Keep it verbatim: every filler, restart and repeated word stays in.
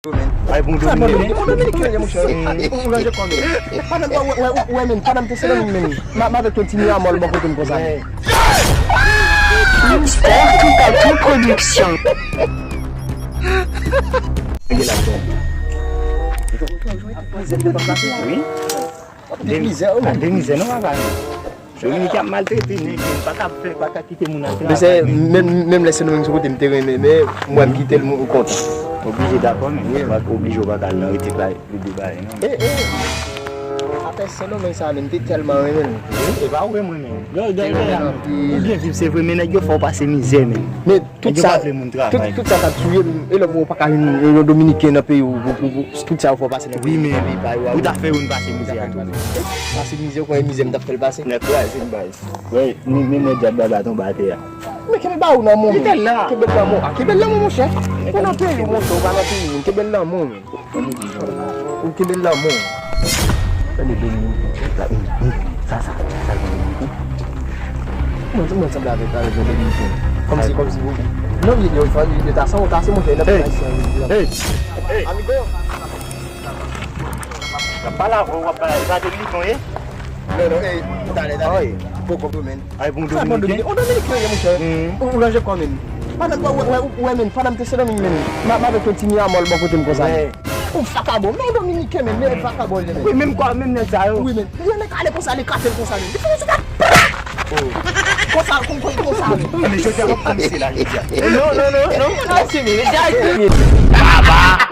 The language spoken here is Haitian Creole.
Ay, bon, Dominiken. Bon, Dominiken, monchè. Ou ranje kò, men. Pandan, wè, wè, wè, men, pandan m te Sendomeng, men. M avèk yon ti Miramòl bò kote m konsa. Mister Toupatou Production. Gen la, bon. Wi. De mizè, wi. De mizè, non, papa. Dominiken ap maltrete nèg, men pa ka fè, pa ka kite moun al travay, men. Menm, menm lè Sendomeng sou kote m te renmen, men m wè m kite l, m kontan. Oblije dakò, men. Wi. Oblije ou pa ka al nan rete bay, rete bay, non. E, e. Afè Sendomeng sa, men m te tèlman renmen l. Wi, e pa ou renmen, men. Yo, yo, yo, yo. Ou byen viv, se vre, men nèg yo fè w pase mizè, men. Men tout sa, tout, tout sa k ap touye m, e lè ou pa ka jwenn yon Dominiken nan peyi w, pou, pou, pou, tout sa yo fè w pase nan peyi pa yo a. Wi, men ou ta fè youn pase mizè a tou. Pase mizè, ou konnen mizè m t ap fè l pase. Nèg kraze m, baz. Wè, ni, ni mwen dyab baba tonbe atè a. Men kenbe ba ou nan men w. Kenbe l nan men w. A, kenbe l nan men w, monchè. Ou nan peyi w, monchè, ou pa nan peyi moun. Kenbe l nan men w, men. Ou kenbe l nan men w. Tande, Dominiken, sa, sa, sa, Dominiken. Mwen, mwen sanble avèk, avèk yon Dominiken. Kòmsi, kòmsi, non, yo, yo, yo ta san, ta se monchè, nan peyi ayisyen, yo. Hey! Hey! Amigo! W ap pale avè w, w ap pale, e pa Dominiken w ye? Non, non, ey, talè, talè. Poko, men. Ay, bon, Dominiken. Yon Dominiken, monchè. Ou ranje kò, men. Pandan, wè, wè, wè, men, pandan m te Sendomeng, men. M avèk yon ti Miramòl bò kote m konsa. Ou vakabon, men yon Dominiken, men, men vakabon, men. Wi, menm kò, menm nèg sa yo. Wi, men. Yon nèg ale konsa, ale kase l konsa, men. Li fè yon sou pa. Konsa, kon, kon, konsa, men. Men jodi a, w ap kòmanse la, jodi a. Non, non, non, non. Baba!